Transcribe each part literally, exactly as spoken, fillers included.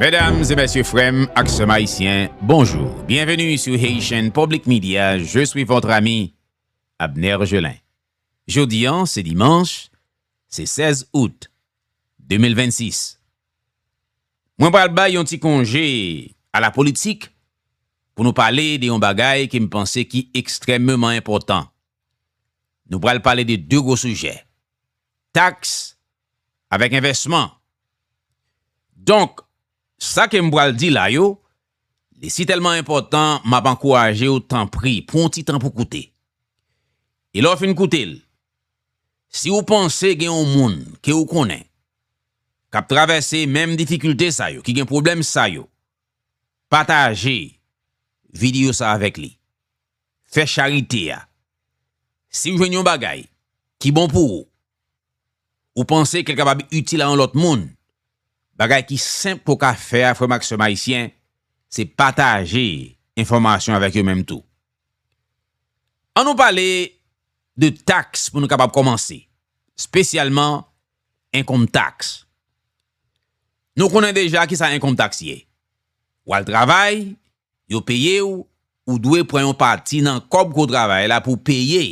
Medam e mesye, frè m ak sè m ayisyen, bonjou. Bienvenue sur Haitian Public Media. Je suis votre ami, Abner Gelin. Jodi an, se dimanch, se sèz out de mil vennsis. Mwen pral bay yon ti konje a la politik pou nou pale de yon bagay ke m panse ki ekstrèmeman enpòtan. Nou pral pale de de gwo sijè, taks avèk envèsman. Donk, sa ke m pral di la yo, li si tèlman enpòtan, m ap ankouraje w, tanpri, pran yon ti tan pou koute. E lè w fin koute l, si w panse gen yon moun ke w konnen k ap travèse menm difikilte sa yo, ki gen pwoblèm sa yo, pataje videyo sa avèk li. Fè charite a. Si w jwenn yon bagay ki bon pou ou, ou panse ke l kapab itil a yon lòt moun, bagay ki senp pou w ka fè a, frè m ak sè m ayisyen, se pataje enfòmasyon avèk yo menm tou. An nou pale de taks pou nou kapab kòmanse, espesyalman income tax. Nou konnen deja kisa income tax ye. W al travay, yo peye w, ou dwe pran yon pati nan kòb ke w travay la pou w peye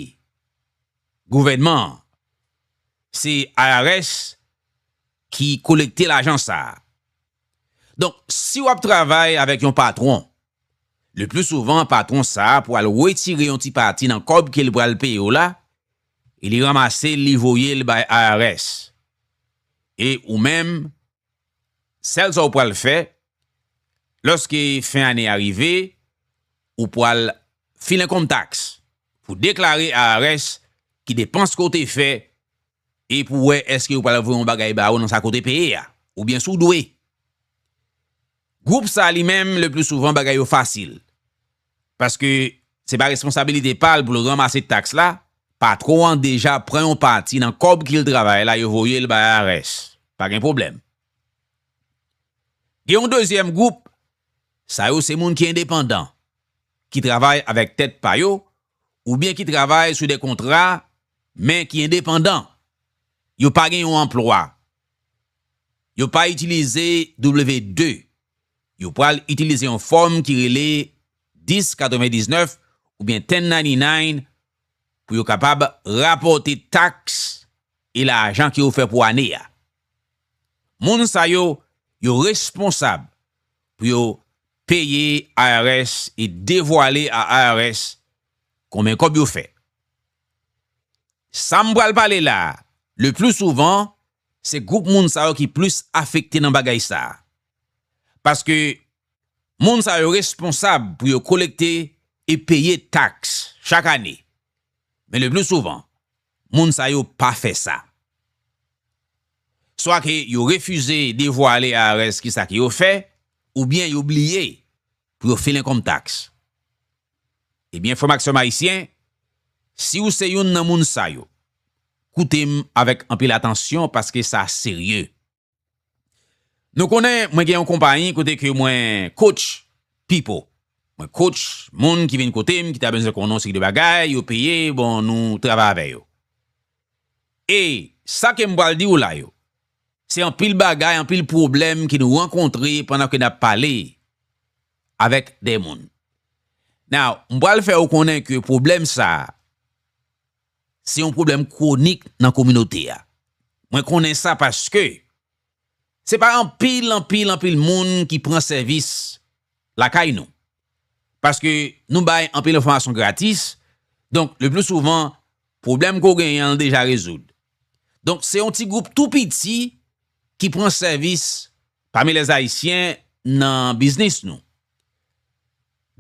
gouvènman an. Se I R S ki kolekte lajan sa a. Donk, si w ap travay avèk yon patwon, le pli souvan, patwon sa a pral retire yon ti pati nan kòb ke l pral peye w la, e li ranmase l, li voye l bay I R S. E ou menm, sèl sa w pral fè, lòske fen ane a rive, ou pral file income tax pou deklare I R S ki depans ke w te fè e pou wè èske yo pral voye yon bagay ba ou nan sa ke w te peye a, oubyen si w dwe. Gwoup sa a li menm, le pli souvan, bagay yo fasil. Paske se pa responsabilite pa l pou l ranmase taks la, patwon an deja pran yon pati nan kòb ke l travay la, yo voye l bay I R S. Pa gen pwoblèm. Gen yon dezyèm gwoup, sa yo se moun ki endepandan, ki travay avèk tèt pa yo, oubyen ki travay sou de kontra, men ki endepandan. Yo pa gen yon anplwa. Yo pa itilize W de. Yo pral itilize yon fòm ki rele dis katrevendiznèf oubyen ten ninety-nine pou yo kapab rapòte taks e lajan ke yo fè pou ane a. Moun sa yo, yo responsab pou yo peye I R S e devwale a I R S konbyen kòb yo fè. Sa m pral pale la a, le pli souvan, se gwoup moun sa yo ki plis afekte nan bagay sa a. Paske moun sa yo responsab pou yo kolekte e peye taks chak ane. Men le pli souvan, moun sa yo pa fè sa. Swa ke yo refize devwale I R S kisa ke yo fè, oubyen yo bliye pou yo file income tax. Ebyen, frè m ak sè m ayisyen, si w se youn nan moun sa yo, koute m avèk anpil atansyon paske sa serye. Nou konnen mwen gen yon konpayi kote ke mwen coach people. Mwen coach moun ki vin kote m, ki ta bezwen konnen yon seri de bagay, yo peye, bon, nou travay avè yo. E sa ke m pral di w la yo, se anpil bagay, anpil pwoblèm ke nou rankontre pandan ke n ap pale avèk de moun. Now, m pral fè w konnen ke pwoblèm sa a, se yon pwoblèm kwonik nan kominote a. Mwen konnen sa paske se pa anpil, anpil, anpil moun ki pran sèvis lakay nou. Paske nou bay anpil enfòmasyon gratis, donk, le pli souvan, pwoblèm ke w genyen an deja rezoud. Donk, se yon ti gwoup tou piti ki pran sèvis pami lèzayisyen nan biznis nou.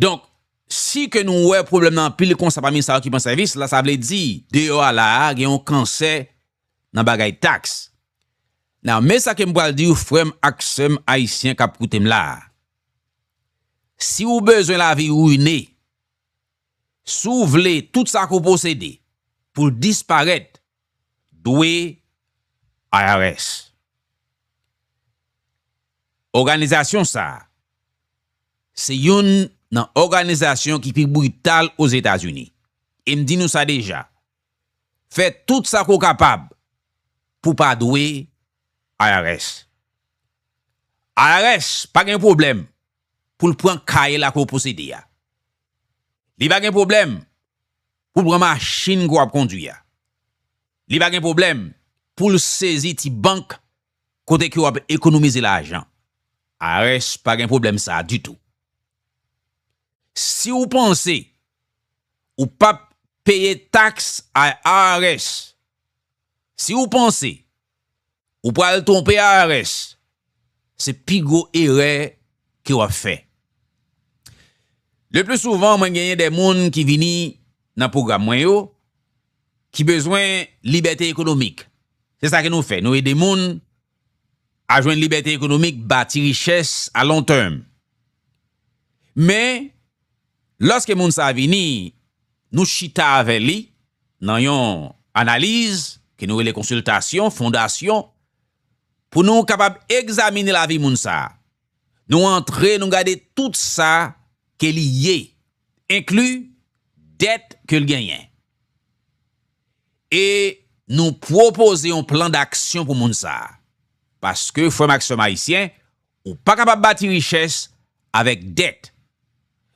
Donk, si ke nou wè pwoblèm nan anpil konsa pami sa yo ki pran sèvis la, sa vle di, deyò a la a, gen yon kansè nan bagay taks. Now, men sa ke m pral di w, frè m ak sè m ayisyen k ap koute m la a. Si w bezwen lavi w rine, si w vle tout sa ke w posede pou l disparèt, dwe I R S. Òganizasyon sa a, se youn nan òganizasyon ki pi brital Ozetazini. E m di nou sa deja, fè tout sa ke w kapab pou w pa dwe I R S. IRS pa gen pwoblèm pou l pran kay la ke w posede a. Li pa gen pwoblèm pou l pran machin ke w ap kondwi a. Li pa gen pwoblèm pou l sezi ti bank kote ke w ap ekonomize lajan. IRS pa gen pwoblèm sa a ditou. Si w panse ou p ap peye taks IRS, si w panse ou pral twonpe IRS, se pi gwo erè ke w ap fè. Le pli souvan, mwen genyen de moun ki vini nan pwogram mwen yo, ki bezwen libète ekonomik. Se sa ke nou fè. Nou ede moun a jwenn libète ekonomik, bati richès a long term. Men, lòske moun sa a vini, nou chita avè li nan yon analiz ke nou rele konsiltasyon, fondasyon, pou nou kapab egzamine lavi moun sa a. Nou antre, nou gade tout sa ke li ye, enkli dèt ke l genyen. E nou pwopoze yon plan daksyon pou moun sa a. Paske, frè m ak sè m ayisyen, ou pa kapab bati richès avèk dèt.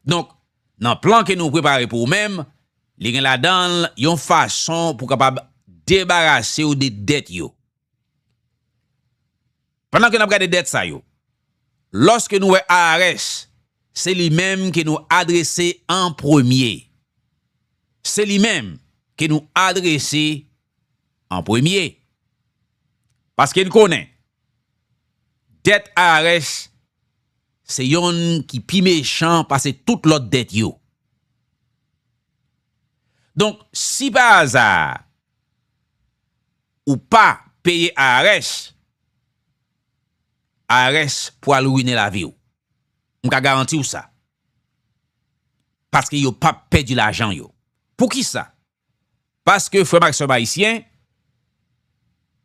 Donk, nan plan ke nou prepare pou ou menm, li gen ladan l yon fason pou w kapab debarase w de dèt yo. Pandan ke n ap gade dèt sa yo, lòske nou wè IRS, se li menm ke nou adrese an premye. Se li menm ke nou adrese an premye. Paske n konnen, dèt IRS se yonn ki pi mechan pase tout lòt dèt yo. Donk, si pa aza ou pa peye IRS, IRS pral rwine lavi w. M ka garanti w sa. Paske yo p ap pèdi lajan yo. Poukisa? Paske, frè m ak sè m ayisyen,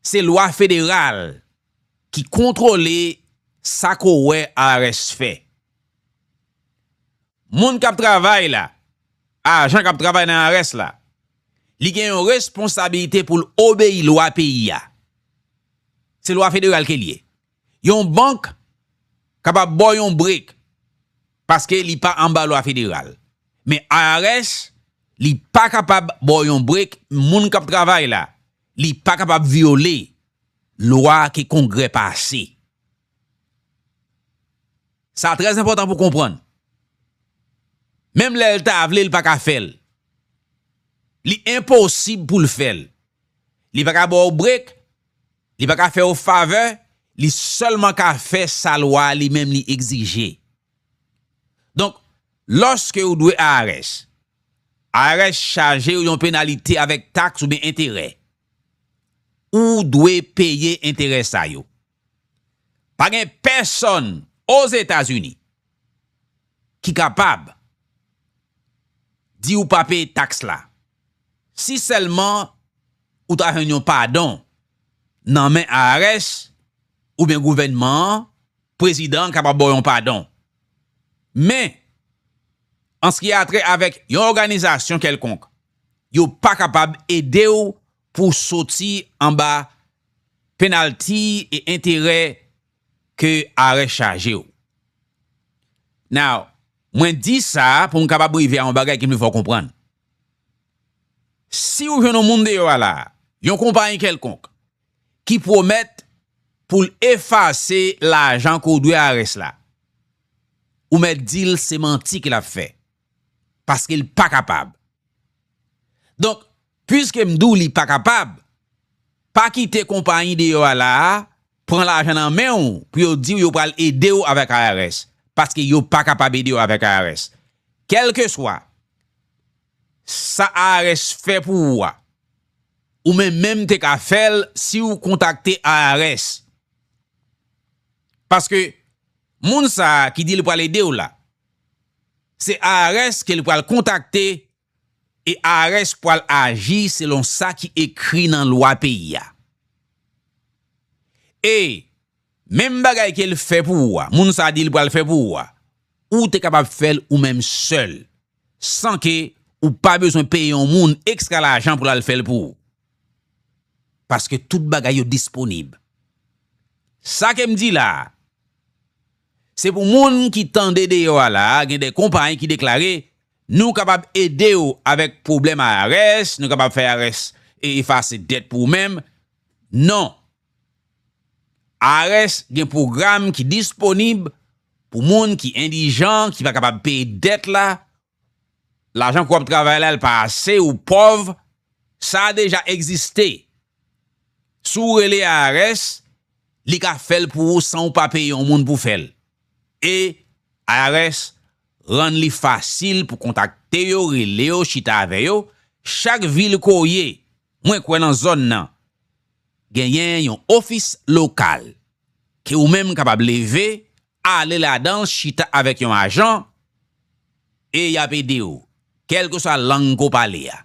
se lwa federal ki kontwole sa ke w wè IRS fè. Moun k ap travay la, ajan k ap travay nan IRS la, li gen yon responsabilite pou l obeyi lwa peyi a. Se lwa federal ke l ye. Yon bank kapab ba w yon brek paske li pa anba lwa federal. Men IRS, li pa kapab ba w yon brek, moun k ap travay la, li pa kapab vyole lwa ke Kongrè pase. Sa trè enpòtan pou konprann. Menm lè l ta vle, l pa ka fè l. Li enposib pou l fè l. Li pa ka ba w brek, li pa ka fè w favè, li sèlman ka fè sa lwa a li menm li egzije. Donk, lòske w dwe IRS, IRS chaje w yon penalite avèk taks oubyen enterè. Ou dwe peye enterè sa yo. Pa gen pèsonn Ozetazini ki kapab di w pa peye taks la. Si sèlman ou ta jwenn yon padon nan men IRS oubyen gouvènman an, prezidan an kapab ba w yon padon. Men, an ce qui a trait avèk yon òganizasyon kèlkonk, yo pa kapab ede w pou w soti anba penalti e enterè ke IRS chaje w. Now, mwen di sa pou m kapab rive a yon bagay ki m vle fè w konprann. Si w jwenn yon moun deyò a la, yon konpayi kèlkonk, ki pwomèt pou l efase lajan ke w dwe IRS la, ou mèt di l se manti ke l ap fè, paske l pa kapab. Donk, piske m di w li pa kapab, pa kite konpayi deyò a la a pran lajan nan men w pou yo di w yo pral ede w avèk IRS, paske yo pa kapab ede w avèk IRS. Kèlkeswa sa IRS fè pou ou a, ou menm menm te ka fè l si w kontakte IRS. Paske moun sa a ki di l pral ede w la, se IRS ke l pral kontakte e IRS pral aji selon sa ki ekri nan lwa peyi a. E menm bagay ke l fè pou ou a, moun sa a di l pral fè pou ou a, ou te kapab fè l ou menm sèl, san ke ou pa bezwen peye yon moun ekstra lajan pou l al fè l pou ou. Paske tout bagay yo disponib. Sa ke m di la a, Se pou moun ki tande deyò a la a, gen de konpayi ki deklare, nou kapab ede w avèk pwoblèm IRS, nou kapab fè IRS e efase dèt pou ou menm. Non. IRS gen pwogram ki disponib pou moun ki endijan, ki pa kapab peye dèt la, lajan ke w ap travay la, l pa ase, ou pòv, sa a deja egziste. Si w rele IRS, li ka fè l pou ou san ou pa peye yon moun pou fè l. E IRS rann li fasil pou kontakte yo, rele yo, chita avè yo. Chak vil ke w ye, mwen kwè nan zòn nan, genyen yon ofis lokal ke ou menm kapab leve, ale ladan l, chita avèk yon ajan, e y ap ede w. Kèlkeswa lang ke w pale a,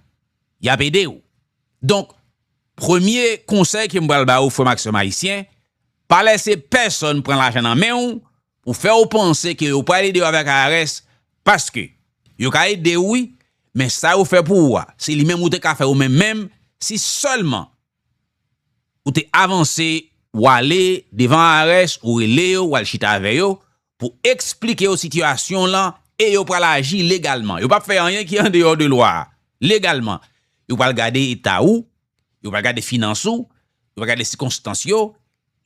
y ap ede w. Donk, premye konsèy ke m pral ba ou, frè m ak sè m ayisyen, pa lèse pèsonn pran lajan nan men w pou fè w panse ke yo pral ede w avèk IRS, paske yo ka ede w, wi, men sa yo fè pou ou a, se li menm ou te ka fè ou menm menm, si sèlman ou te avanse, w ale devan IRS, ou rele yo, w al chita avè yo, pou eksplike yo sitiyasyon w lan, e yo pral aji legalman. Yo p ap fè anyen ki andeyò de lwa a. Legalman, yo pral gade eta ou, yo pral gade finans ou, yo pral gade sikonstans yo,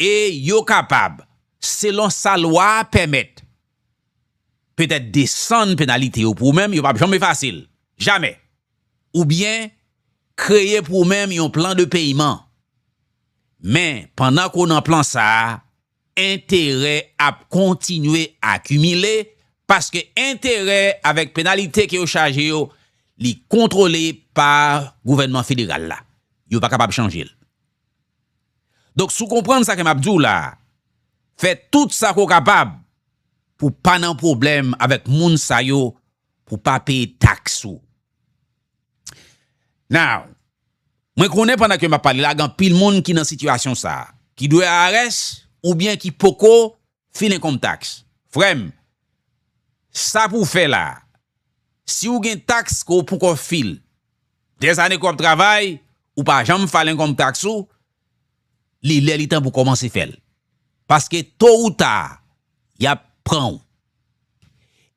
e yo kapab, selon sa lwa a pèmèt, petèt desann penalite yo pou ou menm, yo p ap janm efase l. Jamè. Oubyen kreye pou ou menm yon plan de peyman. Men, pandan ke w nan plan sa a, enterè ap kontinye akimile, paske enterè avèk penalite ke yo chaje yo, li kontwole pa gouvènman federal la. Yo pa kapab chanje l. Donk, si w konprann sa ke m ap di w la a, fè tout sa ke w kapab pou w pa nan pwoblèm avèk moun sa yo, pou w pa peye taks ou. Now, mwen konnen pandan ke m ap pale la, gen anpil moun ki nan sitiyasyon sa a, ki dwe IRS oubyen ki poko fil income tax. Frè m, sa pou w fè la a, si w gen taks ke w poko fil, dèzane ke w ap travay, ou pa janm file income tax ou, li lè li tan pou w kòmanse fè l. Paske to ou ta, y ap pran w.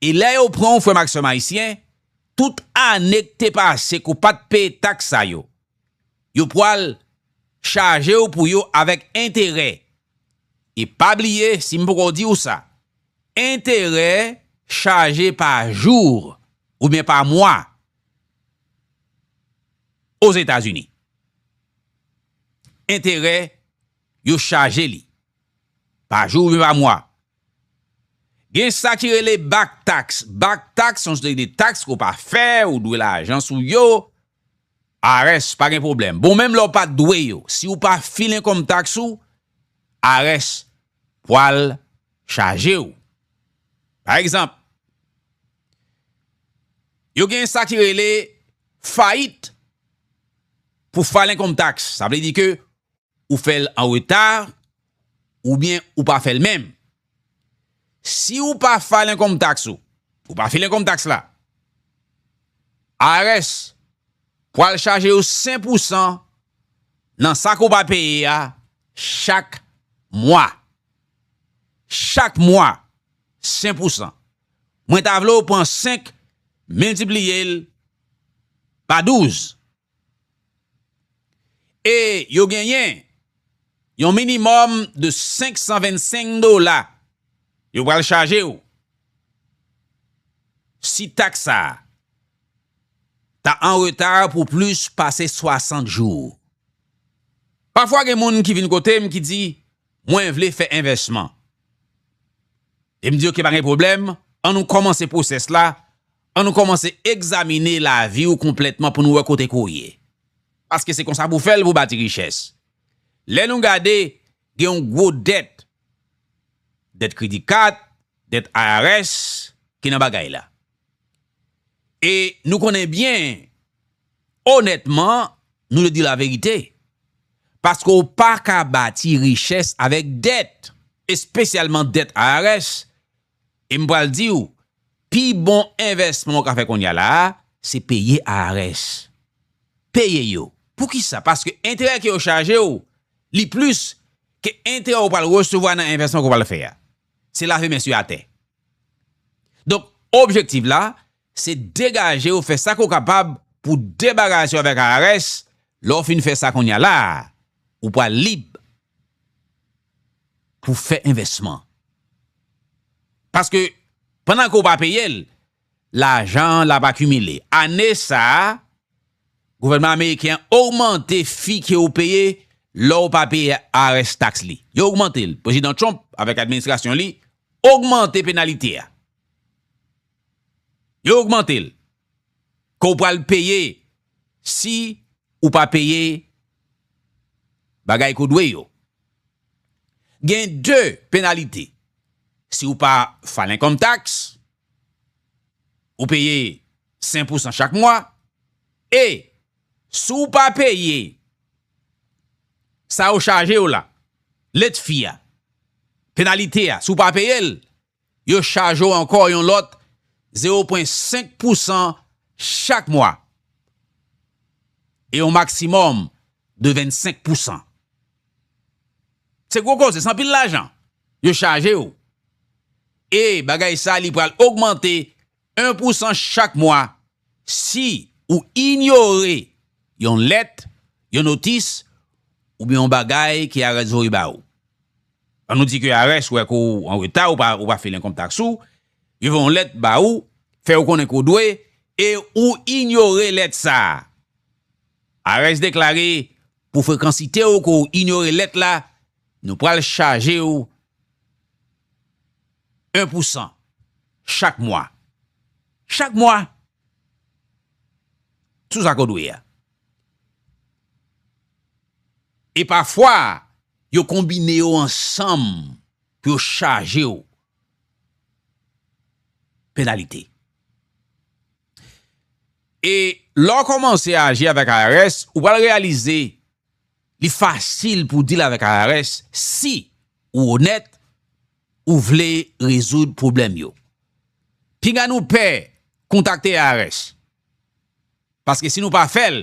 E lè yo pran w, frè m ak sè m ayisyen, tout ane k te pase ke w pa t peye taks sa yo, yo pral chaje w pou yo avèk enterè. E pa bliye, si m poko di w sa, enterè chaje pa jou oubyen pa mwa Ozetazini. Enterè, yo chaje li pa jou oubyen pa mwa. Gen sa ki rele back tax. Back tax, se yon seri de taks ke w pa fè, ou dwe lajan sou yo. IRS, pa gen pwoblèm. Bon, menm lè w pa t dwe yo, si w pa file income tax ou, IRS pral chaje w. Pa egzanp, yo gen sa ki rele fayit pou file income tax. Sa vle di ke ou fè l an reta, oubyen ou pa fè l menm. Si ou pa file income tax ou, ou pa file income tax la, IRS pral chaje yo senk pousan nan sa ke w pa peye a chak mwa. Chak mwa, senk pousan. Mwen ta vle w pran senk, miltipliye l pa douz. E yo genyen yon minimòm de senk san vennsenk dola yo pral chaje w si taks sa a ta an reta pou plis pase swasant jou. Pafwa gen moun ki vin kote m ki di, mwen vle fè envèsman. E m di, oke, pa gen pwoblèm, ann nou kòmanse pwosès la, ann nou kòmanse egzamine lavi w konplètman pou nou wè kote ke w ye. Paske se konsa pou w fè l pou w bati richès. Lè nou gade, gen yon gwo dèt, dèt kredi kat, dèt IRS ki nan bagay la. E nou konnen byen, onètman, nou dwe di laverite. Paske w pa ka bati richès avèk dèt, espesyalman dèt IRS. E m pral di w, pi bon envèsman w ka fè kounye a la a, se peye IRS. Peye yo. Poukisa? Paske enterè ke yo chaje w, li plis ke enterè w pral resevwa nan envèsman ke w pral fè a. Se lave men sou atè. Donk, objektif la, se degaje w, fè sa ke w kapab pou debarase w avèk I R S. Lè w fin fè sa kounye a la, ou pral lib pou fè envèsman. Paske, pandan ke w pa peye l, lajan l ap akimile. Ane sa a, gouvènman ameriken an ogmante fi ke w peye lè w pa peye I R S taks li. Yo ogmante l. Prezidan Trump avèk administrasyon li ogmante penalite a. Yo ogmante l. Ke w pral peye si ou pa peye bagay ke w dwe yo. Gen de penalite. Si ou pa file income tax, ou peye senk pousan chak mwa. E si ou pa peye sa yo chaje w la, late fee a, penalite a, si ou pa peye l, yo chaje w ankò yon lòt zewo pwen senk pousan chak mwa. E yon maksimòm de vennsenk pousan. Se gwo koze, se anpil lajan yo chaje w. E bagay sa, li pral ogmante en pousan chak mwa si ou inyore yon lèt, yon notis, oubyen yon bagay ke I R S voye ba ou. An nou di ke I R S wè ke w an reta, ou pa, ou pa file income tax ou, yo voye yon lèt ba ou, fè ou konnen ke w dwe, e ou inyore lèt sa a. I R S deklare pou frekansite w ke w inyore lèt la, nou pral chaje w en pousan chak mwa. Chak mwa. Sou sa ke w dwe a. E pafwa, yo konbine yo ansanm pou yo chaje w penalite. E lè w kòmanse aji avèk I R S, ou pral reyalize li fasil pou deal avèk I R S si ou onèt, ou vle rezoud pwoblèm yo. Piga nou pè kontakte I R S. Paske si nou pa fè l,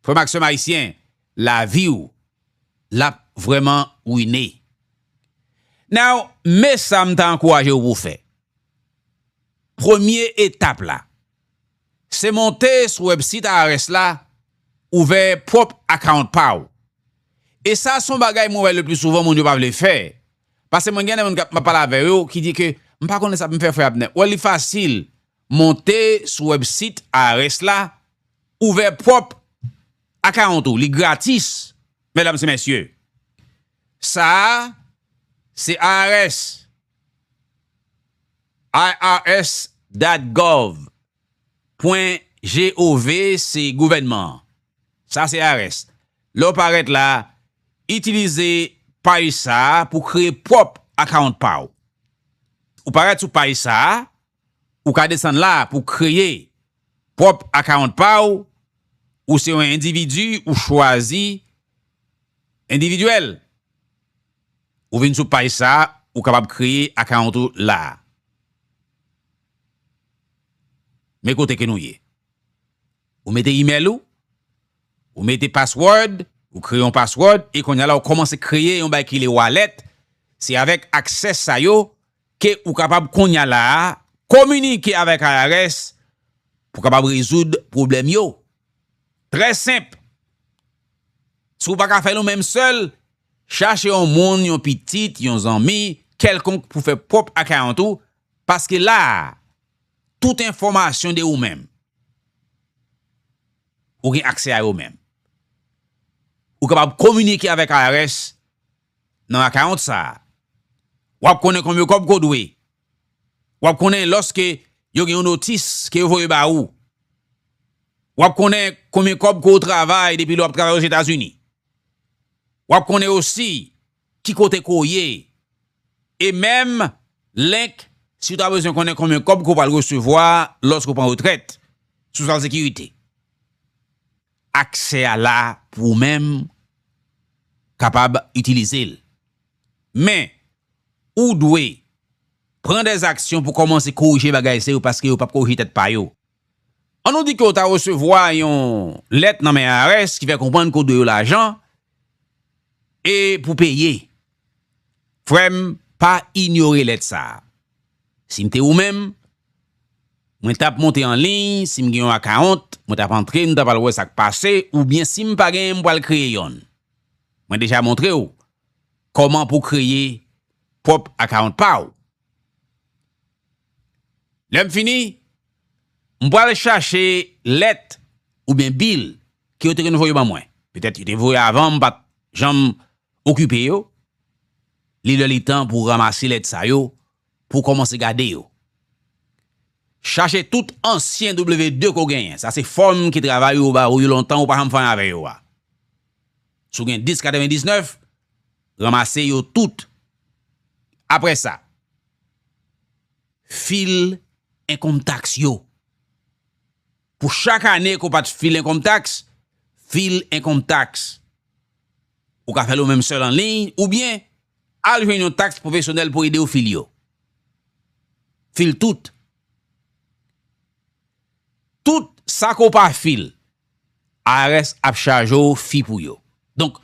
frè m ak sè m ayisyen, lavi w, l ap vrèman rwine. Now, men sa m ta ankouraje w pou w fè. Premye etap la, se monte sou wèbsit I R S la, ouvè pwòp account pa w. E sa se yon bagay mwen wè le pli souvan moun yo pa vle fè. Paske mwen gen de moun k ap, m ap pale avè yo ki di ke m pa konnen sa pou m fè, frè Abner. Wè, li fasil. Monte sou wèbsit I R S la, ouvè pwòp account ou, li gratis, medam e mesye. Sa a, se I R S, I R S dot gov pwen G O V, se gouvènman an. Sa se I R S. Lè w parèt la, itilize paj sa a pou kreye pwòp account pa w. Ou parèt sou paj sa a, ou ka desann la pou kreye pwòp account pa w, ou se yon endividi, ou chwazi endividyèl. Ou vin sou paj sa a, ou kapab kreye account ou la a. Men kote ke nou ye. Ou mete email ou, ou mete password, ou kreye yon password, e kounye a la ou kòmanse kreye yon bagay ki rele wallet. Se avèk aksè sa yo ke ou kapab kounye a la a kominike avèk I R S pou kapab rezoud pwoblèm yo. Trè senp. Si w pa ka fè l ou menm sèl, chache yon moun, yon pitit, yon zanmi, kèlkonk pou fè pwòp account ou, paske la a, tout enfòmasyon de ou menm, ou gen aksè a yo menm. Ou kapab kominike avèk I R S nan account sa a. W ap konnen konbyen kòb ke w dwe. W ap konnen lòske yo gen yon notis ke yo voye ba ou. W ap konnen konbyen kòb ke w travay depi lè w ap travay Ozetazini. W ap konnen osi ki kote ke w ye. E menm link, si w ta bezwen konnen konbyen kòb ke w pral resevwa lòske w pran retrèt, Social Security. Aksè a la pou ou menm kapab itilize l. Men, ou dwe pran dèzaksyon pou kòmanse korije bagay sa yo, paske yo p ap korije tèt pa yo. An nou di ke w ta resevwa yon lèt nan men I R S ki fè konprann ke w dwe yo lajan e pou peye. Frè m, pa inyore lèt sa a. Si m te ou menm, mwen t ap monte an liy, si m gen yon akawont, mwen t ap antre, m t ap al wè sa k pase, oubyen si m pa genyen, m pral kreye yonn. Mwen deja montre w kòman pou w kreye pwòp akawont pa w. Lè m fini, m pral chache lèt oubyen bil ke yo te konn voye ban mwen. Petèt yo te voye avan, m pa t janm okipe yo. Li lè li tan pou w ranmase lèt sa yo, pou w kòmanse gade yo. Chache tout ansyen W de ke w genyen. Sa se fòm ki travay yo ba ou yo lontan, ou pa janm fè anyen avè yo a. Si w gen dis katrevendiznèf, ranmase yo tout. Apre sa, fil enkonm taks yo. Pou chak ane ke w pa t fil enkonm taks, fil enkonm taks. Ou ka fè l ou menm sèl an liy, oubyen al jwenn yon taks pwofesyonèl pou ede w fil yo. Fil tout. Tout sa ke w pa fil, I R S ap chaje w fi pou yo. Donk,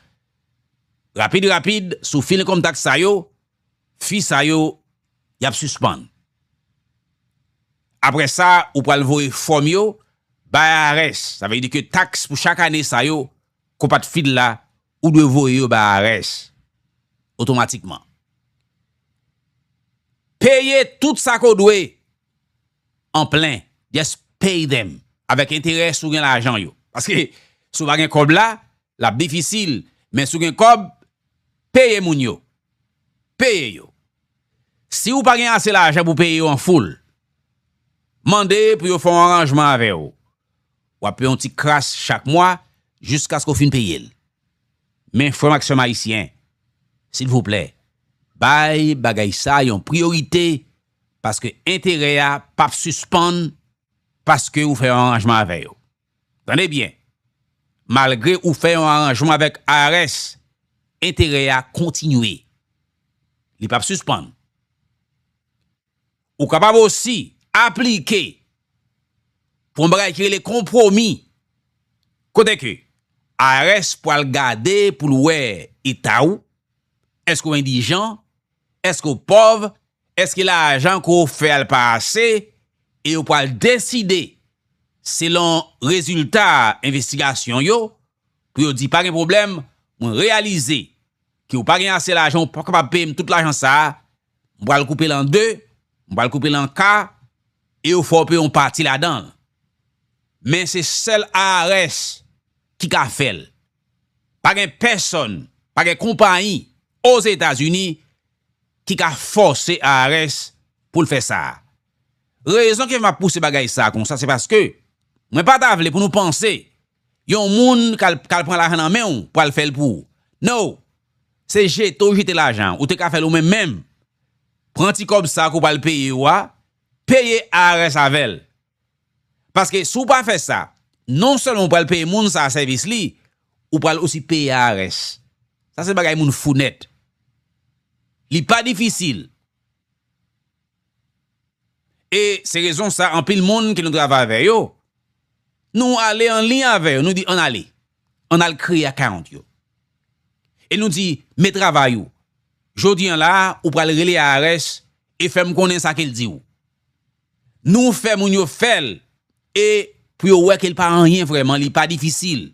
rapid, rapid, si w fil enkonm taks sa yo, fi sa yo, y ap sispann. Apre sa, ou pral voye fòm yo bay I R S. Sa vle di ke taks pou chak ane sa yo, ke w pa t fil la, ou dwe voye yo bay I R S otomatikman. Peye tout sa ke w dwe an plen. Just pay them. Avèk enterè si w gen lajan yo. Paske si w pa gen kòb la, l ap difisil. Men si w gen kòb, peye moun yo. Peye yo. Si w pa gen ase lajan pou peye yo an foul, mande pou yo fè yon aranjman avè w. W ap peye yon ti kras chak mwa jiskaske w fin peye l. Men frè m ak sè m ayisyen, silvouplè, bay bagay sa yon priyorite, paske enterè a p ap sispann paske ou fè yon aranjman avè yo. Tande byen, malgre ou fè yon aranjman avèk I R S, enterè a kontinye. Li p ap sispann. Ou kapab osi aplike pou yon bagay ki rele konpwomi. Kote ke I R S pral gade pou l wè eta w, èske w endijan, èske w pòv, èske lajan ke w fè a l pa ase, e yo pral deside, selon rezilta envestigasyon yo, pou yo di, pa gen pwoblèm, mwen reyalize ke w pa gen ase lajan, w p ap kapab peye m tout lajan sa a, m pral koupe l an de, m pral koupe l an ka, e yo fè w peye yon pati ladan l. Men se sèl I R S ki ka fè l. Pa gen pèsonn, pa gen konpayi Ozetazini ki ka fòse I R S pou l fè sa a. Rezon ki fè m ap pouse bagay sa a konsa, se paske mwen pa ta vle pou nou panse yon moun k al, k al pran lajan nan men w pral fè l pou ou. No! Se jete w jete lajan an. Ou te ka fè l ou menm menm. Pran ti kòb sa a ke w pral peye yo a, peye I R S avè l. Paske si w pa fè sa, non sèlman w pral peye moun sa a sèvis li, ou pral osi peye I R S. Sa se bagay moun fou nèt. Li pa difisil. E se rezon sa, anpil moun ke nou travay avè yo, nou ale an liy avè yo, nou di, ann ale. Ann al kreye akawont yo. E nou di, men travay ou. Jodi a la a, ou pral rele I R S e fè m konnen sa ke l di w. Nou fè moun yo fè l, e pou yo wè ke l pa anyen vrèman, li pa difisil.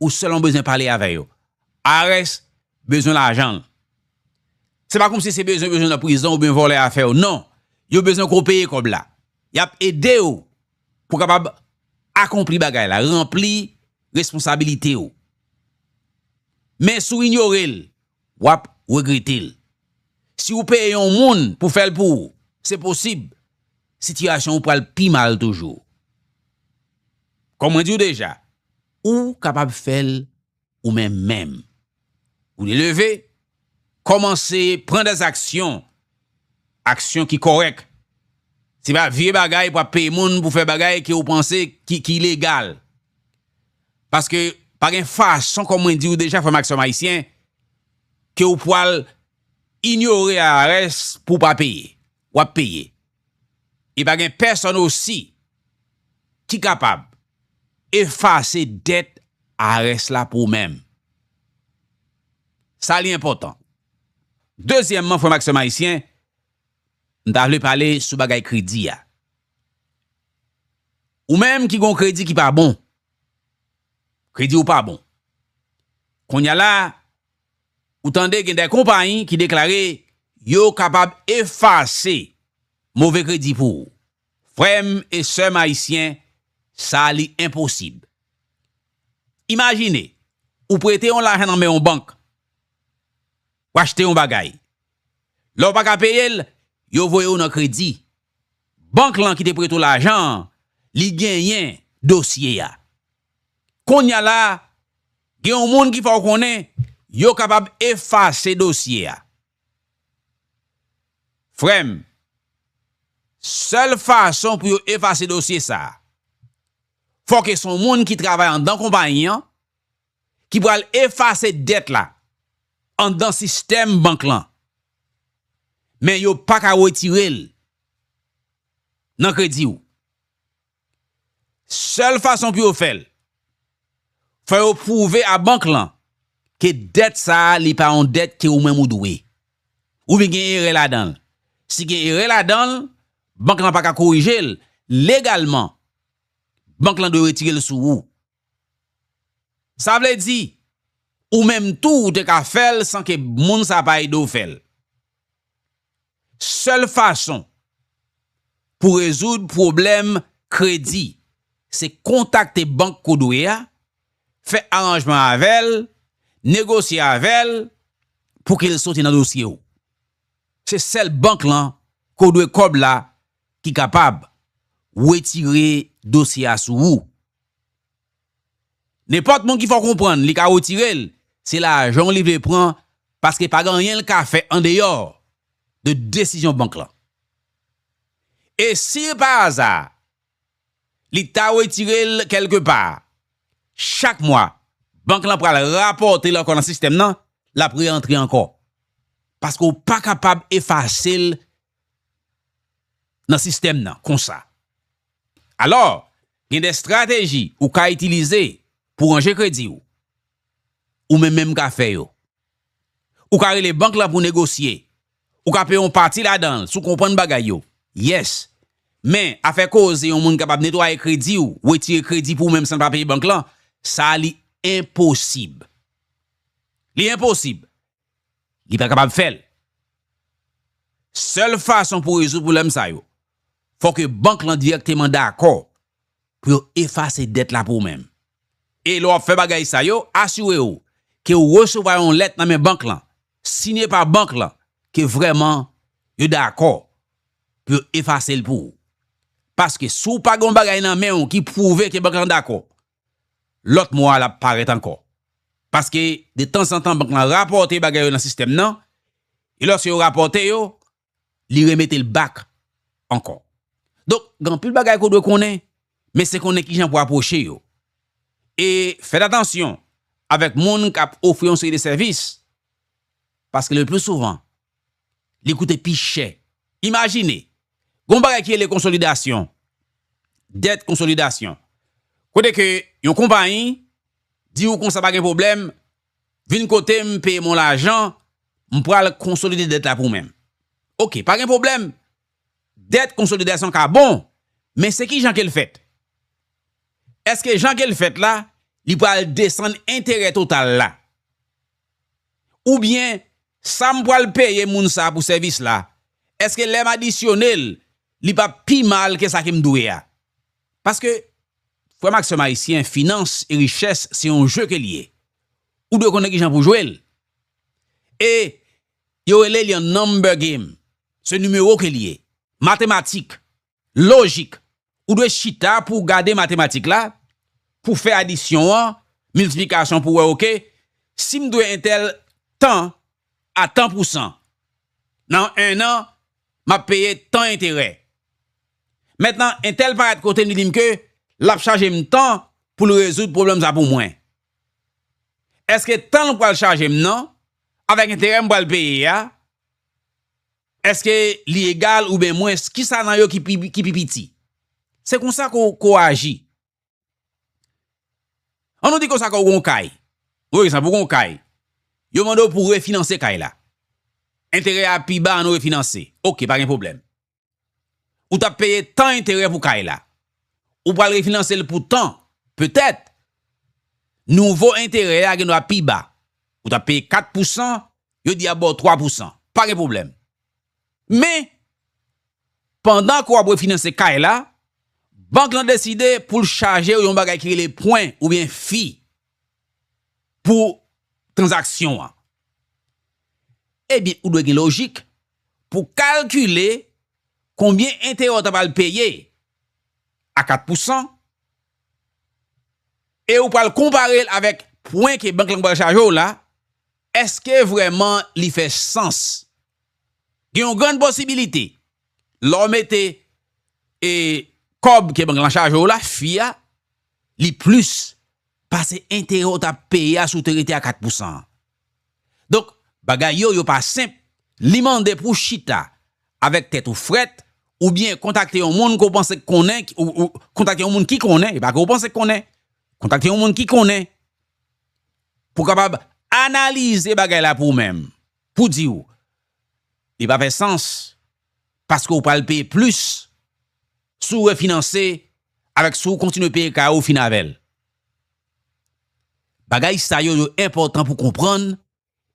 Ou sèlman bezwen pale avè yo. I R S bezwen lajan l. Se pa kòmsi se bezwen, bezwen nan prizon oubyen vòlè a fè w. Non. Yo bezwen ke w peye kòb la. Y ap ede w pou w kapab akonpli bagay la, ranpli responsabilite w. Men si w inyore l, w ap regrete l. Si w peye yon moun pou fè l pou ou, se posib, sitiyasyon ou pral pi mal toujou. Kòm mwen di w deja, ou kapab fè l ou menm menm. Ou dwe leve, kòmanse pran dè aksyon, aksyon ki kòrèk. Se pa vye bagay pou ap peye moun pou fè bagay ke ou panse ki, ki ilegal. Paske pa gen fason, kòm mwen di w deja, frè m ak sè m ayisyen, ke ou pral inyore I R S pou w pa peye. W ap peye. E pa gen pèsonn osi ki kapab efase dèt I R S la pou ou menm. Sa li enpòtan. Dezyèmman, frè m ak sè m ayisyen, m ta vle pale sou bagay kredi a. Ou menm ki gon kredi ki pa bon, kredi w pa bon. Kounye a la, ou tande gen de konpayi ki deklare yo kapab efase move kredi pou ou. Frè m e sè m ayisyen, sa li enposib. Imajine, ou prete yon lajan nan men yon bank, w achte yon bagay. Lè w pa ka peye l, yo voye w nan kredi. Bank lan ki te prete w lajan an, li genyen dosye a. Kounye a la, gen yon moun ki fè w konnen yo kapab efase dosye a. Frè m, sèl fason pou yo efase dosye sa a, fòk se yon moun ki travay anndan konpayi an, ki pral efase dèt la anndan sistèm bank lan. Men yo pa ka retire l nan kredi w. Sèl fason pou yo fè l, fò yo pwouve a bank lan ke dèt sa a, li pa yon dèt ke ou menm ou dwe. Oubyen gen erè ladan l. Si gen erè ladan l, bank lan pa ka korije l legalman. Bank lan dwe retire l sou ou. Sa vle di, ou menm tou ou te ka fè l san ke moun sa pa ede w fè l. Sèl fason pou rezoud pwoblèm kredi, se kontakte bank ke w dwe a, fè aranjman avè l, negosye avè l pou ke l soti nan dosye w. Se sèl bank lan ke w dwe kòb la ki kapab retire dosye a sou ou. Nenpòt moun ki fè w konprann li ka retire l, se lajan w li vle pran, paske pa gen anyen l ka fè andeyò de desizyon bank lan. E si pa aza li ta retire l kèlkepa, chak mwa, bank lan pral rapòte l ankò nan sistèm nan, l ap reantre ankò. Paske w pa kapab efase l nan sistèm nan konsa. Alò, gen de estrateji ou ka itilize pou ranje kredi w. Ou menm menm ka fè yo. Ou ka rele bank lan pou negosye. Ou ka peye yon pati ladan l si w konprann bagay yo. Yes. Men, afè koze yon moun kapab netwaye kredi w, retire kredi pou ou menm san l pa peye bank lan, sa li enposib. Li enposib. Li pa kapab fè l. Sèl fason pou rezoud pwoblèm sa yo, fò ke bank lan dirèkteman dakò pou yo efase dèt la pou ou menm. E lè w ap fè bagay sa yo, asire w ke w resevwa yon lèt nan men bank lan, siyen pa bank lan, ke vrèman yo dakò pou yo efase l pou ou. Paske si w pa gen yon bagay nan men w ki pwouve ke bank lan dakò, lòt mo a l ap parèt ankò. Paske detanzantan bank lan rapòte bagay yo nan sistèm nan, e lòske yo rapòte yo, li remete l back ankò. Donk, gen anpil bagay ke w dwe konnen, men se konnen kijan pou apwoche yo. E fèt atansyon avèk moun k ap ofri yon seri de sèvis, paske le pli souvan, li koute pi chè. Imajine, gen yon bagay ki rele konsolidasyon, dèt konsolidasyon. Kote ke yon konpayi di w konsa pa gen pwoblèm, vin kote m, peye m yon lajan, m pral konsolide dèt la pou ou menm. Oke, pa gen pwoblèm. Dèt konsolidasyon ka bon, men se ki jan ke l fèt? Èske jan ke l fèt la, li pral desann enterè total la? Oubyen, sa m pral peye moun sa a pou sèvis la, èske lè m adisyone l, li p ap pi mal ke sa ke m dwe a? Paske, frè m ak sè m ayisyen, finans e richès se yon je ke l ye. Ou dwe konnen kijan pou jwe l. E yo rele li yon number game. Se nimewo ke l ye. Matematik, lojik. Ou dwe chita pou w gade matematik la, pou w fè adisyon an, miltiplikasyon pou w wè, oke, si m dwe entèl tan a tan pousan, nan en an, m ap peye tan enterè. Mentnan, entèl parèt kote m, li di m ke l ap chaje m tan pou l rezoud pwoblèm sa pou mwen. Èske tan l pral chaje m nan, avèk enterè m pral peye a, èske li egal oubyen mwens? Kisa nan yo ki pi, ki pi piti? Se konsa ke w, ke w aji. An nou di konsa ke w gen yon kay. Yon egzanp, ou gen yon kay. Yo mande w pou w refinanse kay la. enterè a pi ba, ann refinanse. Oke, pa gen pwoblèm. Ou t ap peye tan enterè pou kay la. Ou pral refinanse l pou tan, petèt, nouvo enterè a gendwa pi ba. Ou t ap peye kat pousan, yo di y ap ba w twa pousan. Pa gen pwoblèm. Men, pandan ke w ap refinanse kay la, bank lan deside pou l chaje w yon bagay ki rele pwen oubyen fi pou tranzaksyon an. Ebyen, ou dwe gen lojik pou kalkile konbyen enterè w ta pral peye a kat pousan, e ou pral konpare l avèk pwen ke bank lan pral chaje w la, èske vrèman li fè sans? Gen yon grann posibilite, lè w mete, e, kòb ke bank lan chaje w la, fi a, li plis pase enterè w t ap peye a si w te rete a kat pousan an. Donk, bagay yo, yo pa senp. Li mande pou w chita avèk tèt ou frèt, oubyen kontakte yon moun ke w panse k konnen, ou, ou kontakte yon moun ki konnen, e pa ke w panse k konnen. Kontakte yon moun ki konnen pou w kapab analize bagay la pou w menm, pou di w, li pa fè sans, paske w pral peye plis si w refinanse avèk si w kontinye peye kay ou fin avè l. Bagay sa yo, yo enpòtan pou konprann,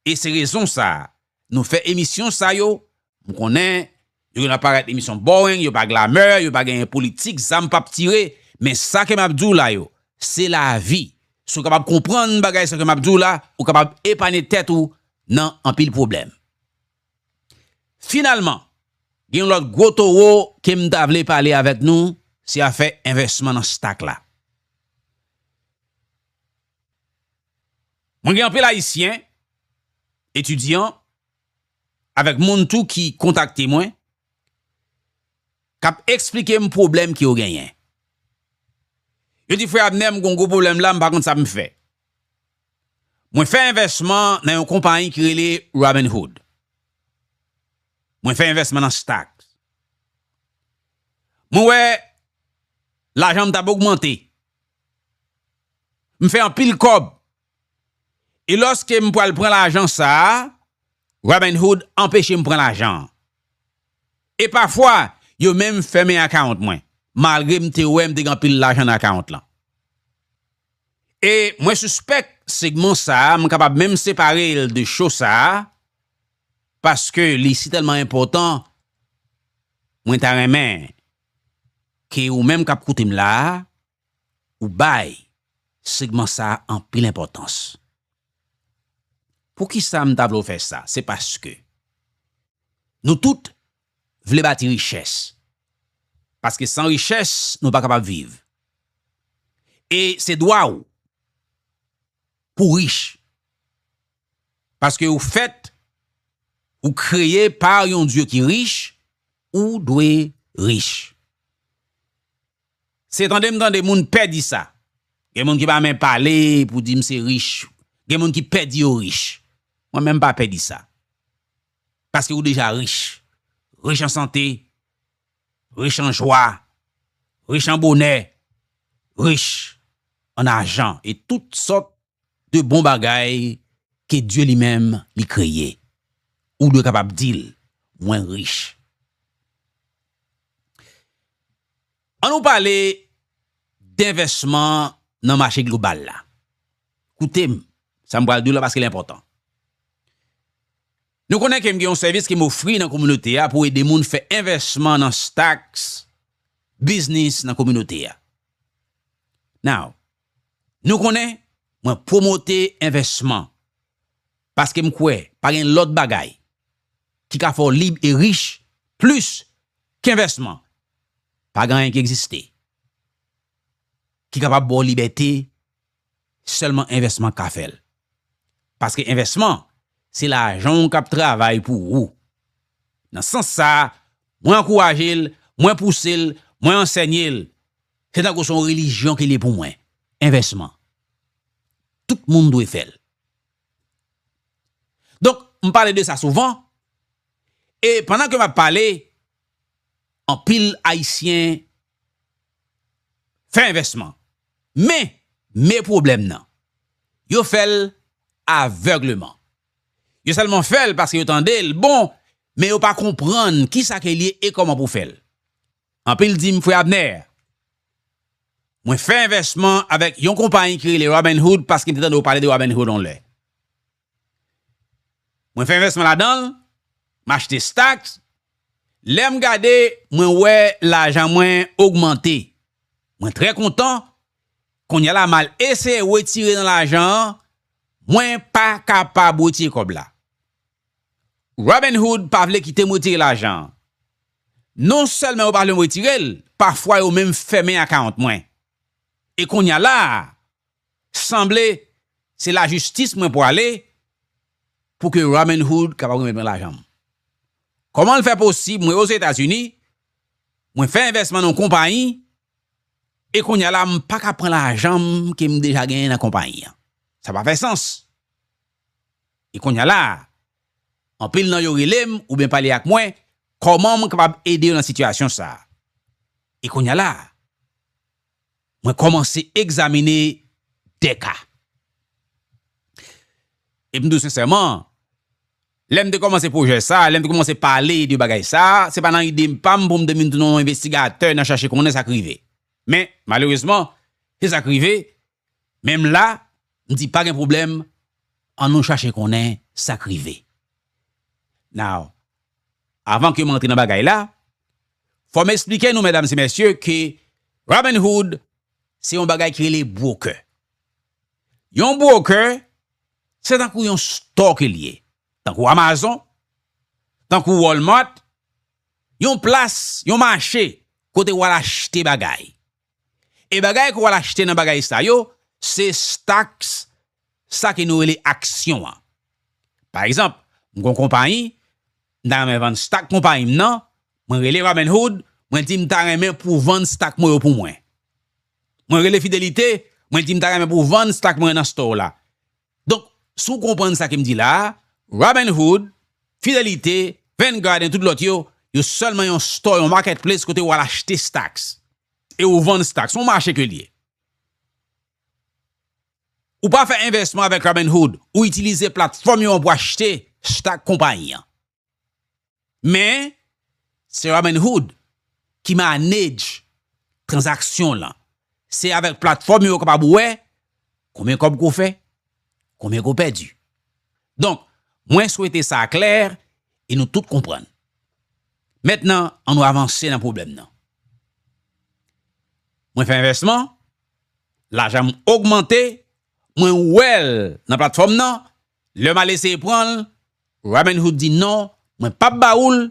e se rezon sa a, nou fè emisyon sa yo. M konnen, yo gen dwa parèt emisyon boring, yo pa glamour, yo pa genyen politik, zam p ap tire, men sa ke m ap di w la yo, se lavi. Si w kapab konprann bagay sa ke m ap di w la, ou kapab epanye tèt ou nan anpil pwoblèm. Finalman, gen yon lòt gwo towo ke m ta vle pale avèk nou, se afè envèsman nan stock la. Mwen gen anpil Ayisyen, etidyan, avèk moun tou ki kontakte mwen, k ap eksplike m pwoblèm ke yo genyen. Yo di, "Frè Abner, m gen yon gwo pwoblèm la, m pa konn sa m fè." Mwen fè envèsman nan yon konpayi ki rele Robinhood. Mwen fè envèsman nan stock. Mwen wè lajan m t ap ogmante. M fè anpil kòb. E lòske m pral pran lajan sa a, Robinhood anpeche m pran lajan an. E pafwa, yo menm fèmen akawont mwen, malgre m te wè m te gen anpil lajan nan akawont lan. E mwen sispèk segman sa a, m kapab menm separe l de show sa a, paske li si tèlman enpòtan, mwen ta renmen ke ou menm k ap koute m la a, ou bay segman sa a anpil enpòtans. Poukisa m ta vle w fè sa? Se paske nou tout vle bati richès. Paske san richès, nou pa kapab viv. E se dwa w pou w rich. Paske ou fèt, ou kreye pa yon Dye ki rich, ou dwe rich. Se tande m tande moun pè di sa. Gen moun ki pa menm pale pou di m se rich. Gen moun ki pè di yo rich. Mwen menm pa pè di sa. Paske ou deja rich. Rich an sante, rich an jwa, rich an bonè, rich an ajan e tout sòt de bon bagay ke Dye li menm li kreye. Ou dwe kapab di l, "Mwen rich." Ann nou pale d envèsman nan mache global la. Koute m, sa m pral di w la paske l enpòtan. Nou konnen ke m gen yon sèvis ke m ofri nan kominote a pou ede moun fè envèsman nan stocks, biznis nan kominote a. Now, nou konnen mwen pwomote envèsman paske m kwè pa gen lòt bagay ki ka fè w lib e rich plis ke envèsman. Pa gen anyen ki egziste ki kapab ba w libète, sèlman envèsman ka fè l. Paske envèsman, se lajan w k ap travay pou ou. Nan sans sa a, mwen ankouraje l, mwen pouse l, mwen ansèye l. Se tankou se yon relijyon ke l ye pou mwen. Envèsman. Tout moun dwe fè l. Donk, m pale de sa souvan. E pandan ke m ap pale, anpil Ayisyen fè envèsman. Men, men pwoblèm nan, yo fè l avègleman. Yo sèlman fè l paske yo tande l bon, men yo pa konprann kisa ke l ye e kòman pou fè l. Anpil di m, Frè Abner, mwen fè envèsman avèk yon konpayi ki rele Robinhood paske m te tande yo pale de Robinhood yon lè. Mwen fè envèsman ladan l, m achte stocks. Lè m gade, mwen wè lajan mwen ogmante. Mwen trè kontan. Kounye a la, m al eseye retire nan lajan an, mwen pa kapab retire kòb la. Robinhood pa vle kite m retire lajan an. Non sèlman yo pa vle m retire l, pafwa yo menm fèmen akawont mwen. E kounye a la, sanble se lajistis mwen pwale pou ke Robinhood kapab remèt mwen lajan m. Kòman l fè posib, mwen Ozetazini, mwen fè envèsman nan yon konpayi, e kounye a la, m pa ka pran lajan m ke m deja genyen nan konpayi an? Sa pa fè sans. E kounye a la, anpil nan yo rele m oubyen pale ak mwen, kòman mwen kapab ede yo nan sitiyasyon sa a? E kounye a la, mwen kòmanse egzamine de ka. E m di w sensèman, lè m te kòmanse pwojè sa a, lè m te kòmanse pale de bagay sa a, se pa nan ide m pa m pou m te vin tounen yon envestigatè nan chache konnen sa k rive. Men, malerezman, se sa k rive. Menm la, m di pa gen pwoblèm, ann nou chache konnen sa k rive. Now, avan ke m antre nan bagay la, fò m eksplike nou, medam e mesye, ke Robinhood se yon bagay ki rele broker. Yon broker, se tankou yon store ke l ye. Tankou Amazon, tankou Walmart, yon plas, yon mache kote w al achte bagay. E bagay ke w al achte nan bagay sa yo, se stocks, sa ke nou rele aksyon an. Pa egzanp, m gon konpayi, m ta renmen vann stock konpayi m nan, mwen rele Robinhood, mwen di m ta renmen pou vann stock mwen yo pou mwen. Mwen rele Fidelite, mwen di m ta renmen pou vann stock mwen nan store la. Donk, si w konprann sa ke m di la a, Robinhood, Fidelite, Vanguard, e tout lòt yo, yo sèlman yon store, yon marketplace kote w al achte stocks. E w vann stocks, se yon mache ke l ye. Ou pa fè envèsman avèk Robinhood, ou itilize platfòm yo an pou achte stock konpayi an. Men, se Robinhood ki manage tranzaksyon lan. Se avèk platfòm yo ou kapab wè konbyen kòb ke w fè, konbyen ke w pèdi. Donk, mwen swete sa klè e nou tout konprann. Mentnan, ann nou avanse nan pwoblèm nan. Mwen fè envèsman, lajan m ogmante, mwen wè l nan platfòm nan, lè m al eseye pran l, Robinhood di non, mwen p ap ba ou l,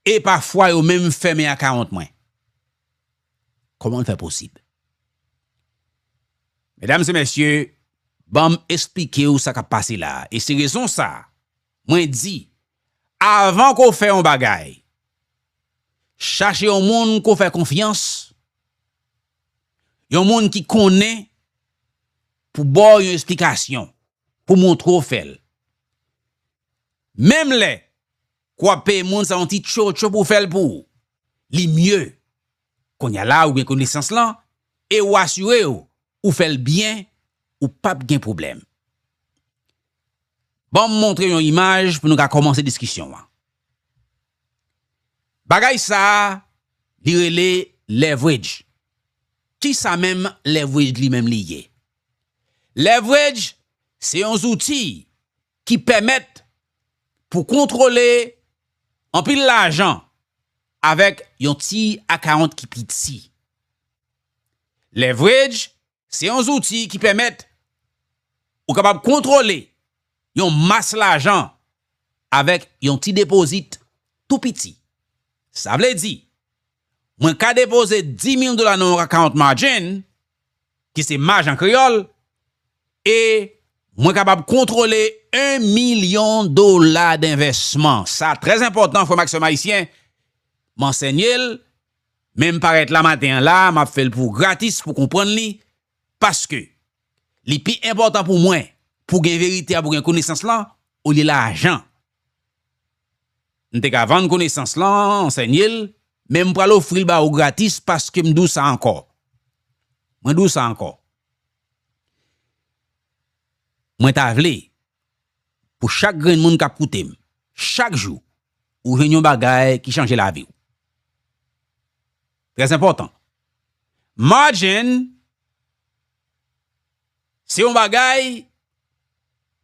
e pafwa yo menm fèmen akawont mwen. Kòman l fè posib? Medam e mesye, ban m eksplike w sa k ap pase la a. E se rezon sa a, mwen di, avan ke w fè yon bagay, chache yon moun ke w fè konfyans, yon moun ki konnen pou ba w yon esplikasyon, pou montre w fè l. Menm lè ke w ap peye moun sa yon ti tchotcho pou fè l pou ou, li mye. Kounye a la, ou gen konesans lan, e ou asire w, ou fè l byen, ou p ap gen pwoblèm. Ban m montre yon imaj pou nou ka kòmanse diskisyon an. Bagay sa a, li rele leverage. Kisa menm leverage li menm li ye? Leverage, se yon zouti ki pèmèt pou kontwole anpil lajan avèk yon ti akawont ki piti. Leverage, se yon zouti ki pèmèt ou kapab kontwole yon mas lajan avèk yon ti depozit tou piti. Sa vle di, mwen ka depoze dis mil dola nan yon account margin, ki se maj an kreyòl, e mwen kapab kontwole en milyon dola denvèsman. Sa trè enpòtan, frè m ak sè m ayisyen. M ansèye l, men m parèt la maten an la, m ap fè l pou gratis, pou konprann li, paske li pi enpòtan pou mwen, pou gen verite a, pou gen konesans lan, olye lajan. M te ka vann konesans lan, ansèye l, men m pral ofri l ba ou gratis paske m di w sa ankò. Mwen di w sa ankò. Mwen ta vle pou chak grenn moun k ap koute m, chak jou, ou jwenn yon bagay ki chanje lavi w. Trè enpòtan. Margin, se yon bagay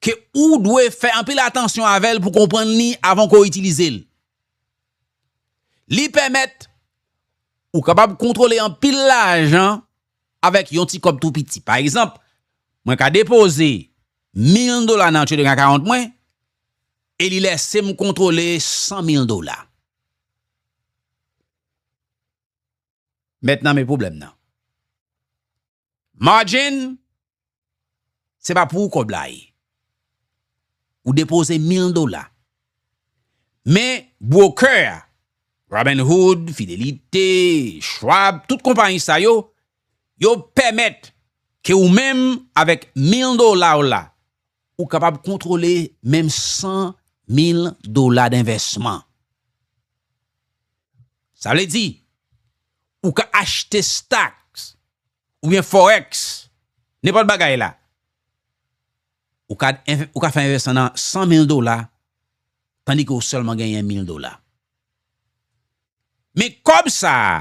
ke ou dwe fè anpil atansyon avè l pou konprann li avan ke w itilize l. Li pèmèt ou kapab kontwole anpil lajan avèk yon ti kòb tou piti. Pa egzanp, mwen ka depoze mil dola nan trading account mwen e li lèse m kontwole san mil dola. Mentnan, men pwoblèm nan. Margin, se pa pou ou kòb la ye. Ou depoze mil dola. Men, broker a, Robinhood, Fidelite, Schwab, tout konpayi sa yo, yo pèmèt ke ou menm avèk mil dola w la, ou kapab kontwole menm san mil dola denvèsman. Sa vle di, ou ka achte stocks oubyen forex, nenpòt bagay la. Ou ka, ou ka fè envèsman nan san mil dola, tandike ou sèlman genyen mil dola. Men kòb sa a,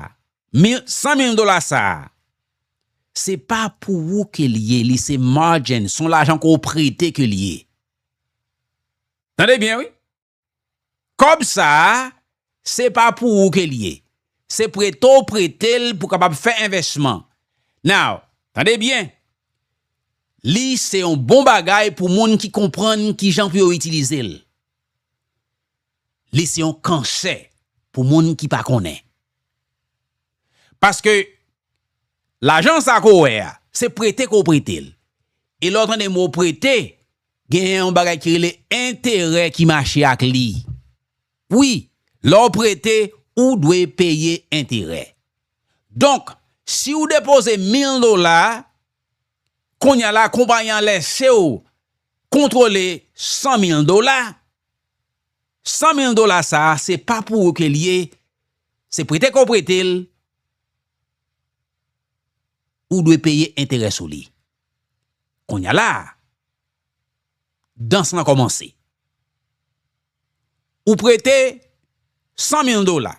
mil, san mil dola sa a, se pa pou ou ke l ye, li se margin, se yon lajan ke w prete ke l ye. Tande byen, wi. Kòb sa a, se pa pou ou ke l ye. Se prete w prete l pou kapab fè envèsman. Now, tande byen. Li se yon bon bagay pou moun ki konprann kijan pou yo itilize l. Li se yon kansè pou moun ki pa konnen. Paske lajan sa ke w wè a, se prete ke w prete l. E lè w tande mo prete, gen yon bagay ki rele enterè ki mache ak li. Wi, lè w prete, ou dwe peye enterè. Donk, si w depoze mil dola, kounye a la, konpayi an lèse w kontwole san mil dola, san mil dola sa a, se pa pou ou ke l ye, se prete ke w prete l, ou dwe peye enterè sou li. Kounye a la, dans lan kòmanse. Ou prete san mil dola.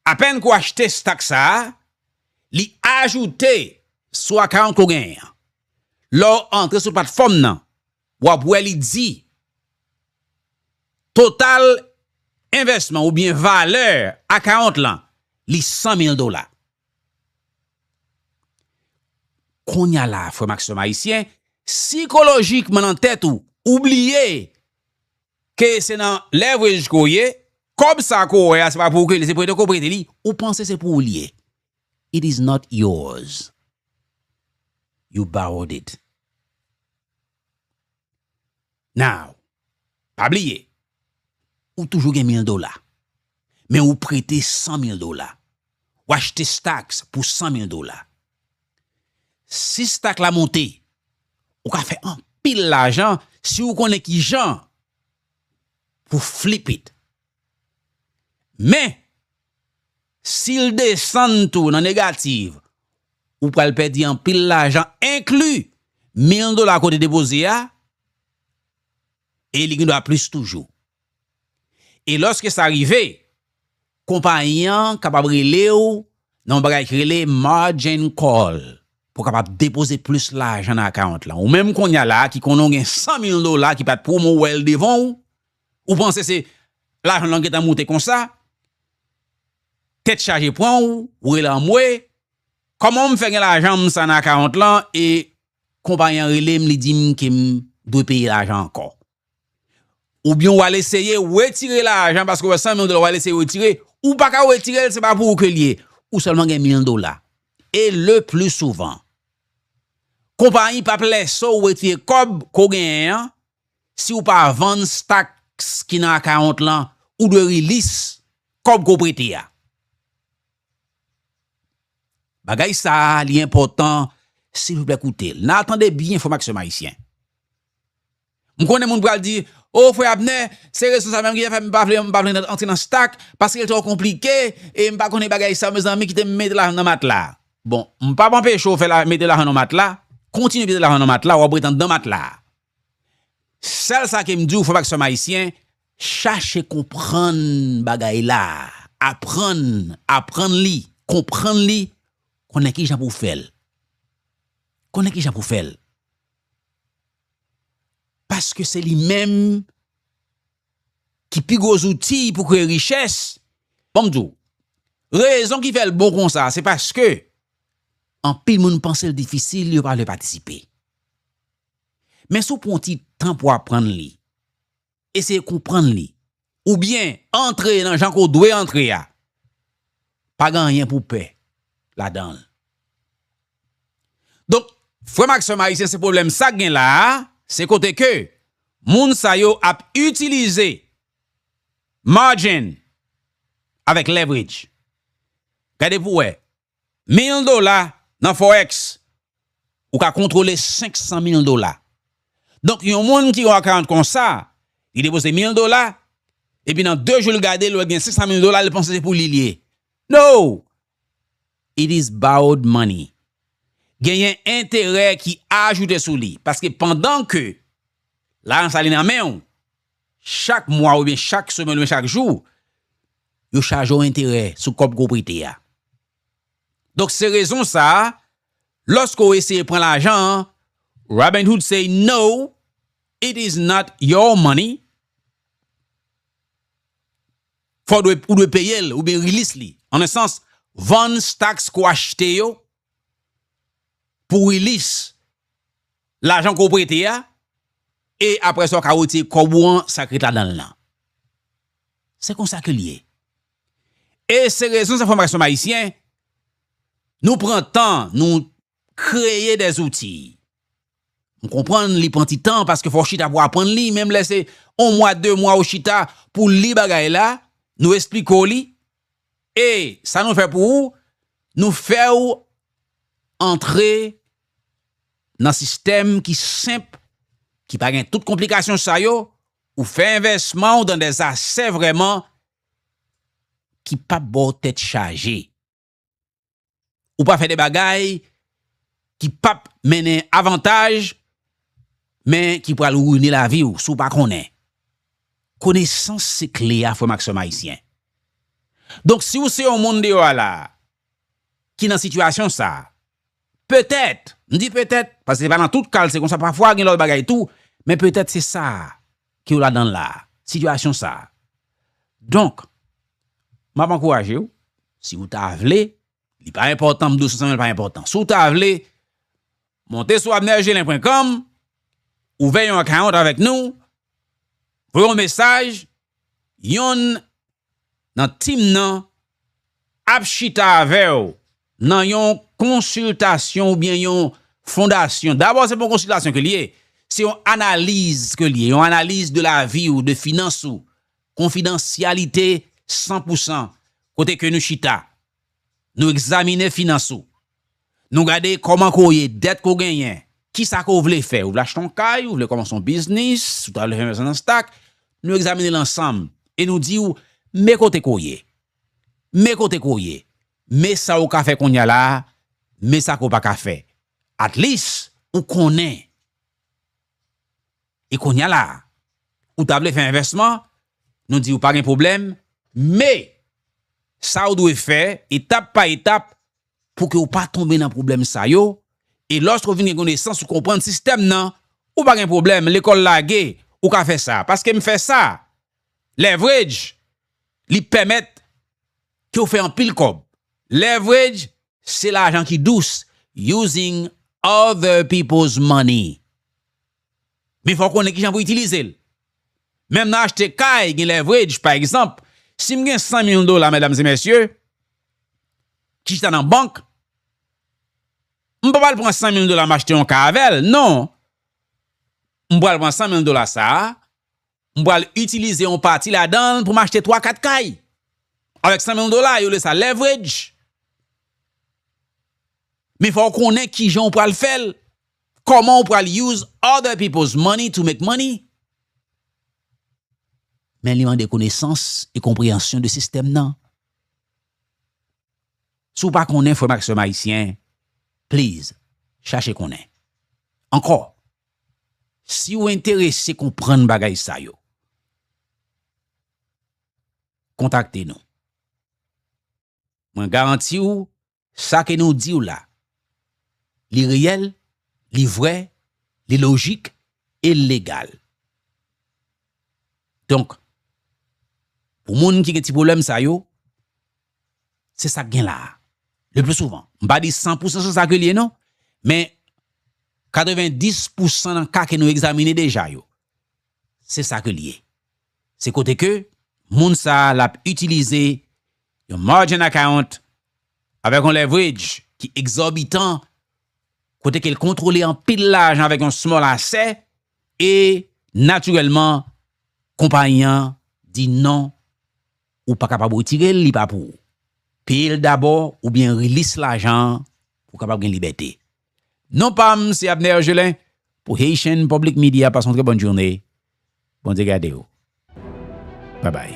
Apèn ke w achte stock sa a, li ajoute sou account ke w genyen an. Lè w antre sou platfòm nan, w ap wè li di total envèsman oubyen valè account lan, li san mil dola. Kounye a la, frè m ak sè m ayisyen, sikolojikman nan tèt ou, ou bliye ke se nan leverage ke w ye, kòb sa ke w wè a, se pa pou ou ke li, se prete ke w prete li, ou panse se pou ou li ye. It is not yours. You borrowed it. Now, pa bliye, ou toujou gen mil dola, men ou prete san mil dola. Ou achte stocks pou san mil dola. Si stock la monte, ou ka fè anpil lajan si ou konnen kijan pou flip it. Men, si l desann tou nan negatif, ou pral pèdi anpil lajan, enkli mil dola ke w te depoze a, e li gendwa plis toujou. E lòske sa rive, konpayi an kapab rele w nan yon bagay ki rele margin call, pou w kapab depoze plis lajan nan account lan. Ou menm kounye a la a ki konnen w gen san mil dola ki pa t pwomo, w wè l devan w, ou panse se lajan lan gentan moute konsa, tèt chaje pran w, ou rele anmwe, kòman m fè gen lajan m sa nan account lan e konpayi an rele m, li di m ke m dwe peye lajan ankò? Oubyen w al eseye retire lajan, paske w wè san mil dola, w al eseye retire, ou pa ka retire l, se pa pou ou ke l ye. Ou sèlman gen mil dola. E le pli souvan, konpayi p ap lèse w retire kòb ke w genyen an, si w pa vann stocks ki nan account lan, ou dwe release kòb ke w prete a. Bagay sa a, li enpòtan, silvouplè koute l. N a tande byen, frè m ak sè m ayisyen. M konnen moun pral di, "O, frè Abner, se rezon sa menm ki fè m pa vle, m pa vle antre nan stock, paske l twò konplike, e m pa konnen bagay sa, mezanmi, kite m mete lajan nan matla." Bon, m p ap anpeche w fè la, mete lajan nan matla, kontinye mete lajan nan matla, w ap ret anndan matla a. Sèl sa ke m di w, frè m ak sè m ayisyen, chache konprann bagay la. Aprann, aprann li, konprann li, konnen kijan pou w fè l. Konnen kijan pou w fè l. Paske se li menm ki pi gwo zouti pou kreye richès. Ban m di w, rezon ki fè l bon konsa, se paske anpil moun panse l difisil, yo pa vle patisipe. Men si w pran yon ti tan pou w aprann li, eseye konprann li, oubyen antre nan jan ke w dwe antre a, pa gen anyen pou w pè ladan l. Donk, frè m ak sè m ayisyen, se pwoblèm sa k gen la a, se kote ke moun sa yo ap itilize margin avèk leverage. Gade pou w wè, mil dola nan Forex, ou ka kontwole senk san mil dola. Donk, yon moun ki gen yon account konsa, li depoze mil dola, epi nan de jou l gade l, l wè gen senk san mil dola, l panse se pou li l ye. No! It is borrowed money. Genyen enterè ki ajoute sou li. Paske pandan ke lajan sa li nan men w, chak mwa oubyen chak semèn oubyen chak jou, yo chaje w enterè sou kòb ke w prete a. Donk, se rezon sa a, lòske w eseye pran lajan an, Robinhood say, "No, it is not your money." Fò w dwe, ou dwe peye l, oubyen release li. An en sans, vann stocks ke w achte yo pou release lajan ke w prete a, e apre sa, w ka retire kòb ou an, sa k ret ladan l lan. Se konsa ke l ye. E se rezon sa, frè m ak sè m ayisyen, nou pran tan, nou kreye de zouti. M konprann li pran ti tan paske fò w chita pou aprann li, menm lè se yon mwa, de mwa ou chita pou li bagay la, nou esplike w li. E sa nou fè pou ou, nou fè w antre nan sistèm ki senp, ki pa gen tout konplikasyon sa yo, ou fè envèsman ou dan de asè vrèman ki p ap ba w tèt chaje. Ou pa fè de bagay ki p ap mennen avantaj, men ki pral rine lavi w si w pa konnen. Konesans se kle a, frè m ak sè m ayisyen. Donk, si w se yon moun deyò a la a, ki nan sitiyasyon sa a, petèt, m di petèt, paske se pa nan tout ka l se konsa, pafwa gen lòt bagay tou, men petèt se sa a ke w ladan l la a, sitiyasyon sa a. Donk, m ap ankouraje w, si w ta vle, li pa enpòtan, m di w senk san mil pa enpòtan. Si w ta vle, monte sou abner gelin pwen kòm, ouvè yon account avèk nou, voye yon mesaj, yonn nan team nan ap chita avè w nan yon konsiltasyon oubyen yon fondasyon. Dabò, se pa yon konsiltasyon ke l ye, se yon analiz ke l ye, yon analiz de lavi w, de finans ou, konfidansyalite san pou san, kote ke nou chita, nou egzamine finans ou, nou gade kòman ke w ye, dèt ke w genyen, kisa ke w vle fè, ou vle achte yon kay, ou vle kòmanse yon biznis, ou ta vle fè envèsman nan stock, nou egzamine l ansanm, e nou di w, men kote ke w ye, men kote ke w ye, men sa w ka fè kounye a la a, men sa ke w pa ka fè. At least, ou konnen. E kounye a la a, ou ta vle fè envèsman, nou di w pa gen pwoblèm, men sa w dwe fè, etap pa etap, pou ke w pa tonbe nan pwoblèm sa yo, e lòske w vin gen konesans, ou konprann sistèm nan, ou pa gen pwoblèm, lekòl lage, ou ka fè sa. Paske m fè sa, leverage, li pèmèt ke w fè anpil kòb. Leverage, se lajan ki dous, using other people's money. Men fò w konnen kijan pou w itilize l. Menm nan achte kay, gen leverage, pa egzanp, si m gen san mil dola, medam e mesye, ki chita nan bank, m pa pral pran san mil dola m achte yon kay avè l, non. M pral pran san mil dola sa a, m pral itilize yon pati ladan l pou m achte twa, kat kay. Avèk san mil dola, yo rele sa leverage. Men fò w konnen kijan w pral fè l, kòman w pral use other people's money to make money. Men li mande konesans e konpreyansyon de sistèm nan. Si w pa konnen, frè m ak sè m ayisyen, please, chache konnen. Ankò, Si w enterese konprann bagay sa yo, kontakte nou. Mwen garanti w, sa ke nou di w la, li reyèl, li vrè, li lojik e legal. Donk, pou moun ki gen ti pwoblèm sa yo, se sa k gen la a. Le pli souvan, m pa di san pou san se sa ke l ye non, men katrevendis pou san nan ka ke nou egzamine deja yo, se sa ke l ye. Se kote ke moun sa a l ap itilize yon margin account avèk yon leverage ki egzòbitan, kote ke l kontwole anpil lajan avèk yon small asset, e natirèlman, konpayi an di non, ou pa kapab retire l, li pa pou ou. Peye l dabò oubyen release lajan an pou w kapab gen libète. Non pa m, se Abner Gelin pou Haitian Public Media. Pase yon trè bòn jounen. Bondye gade w. Babay.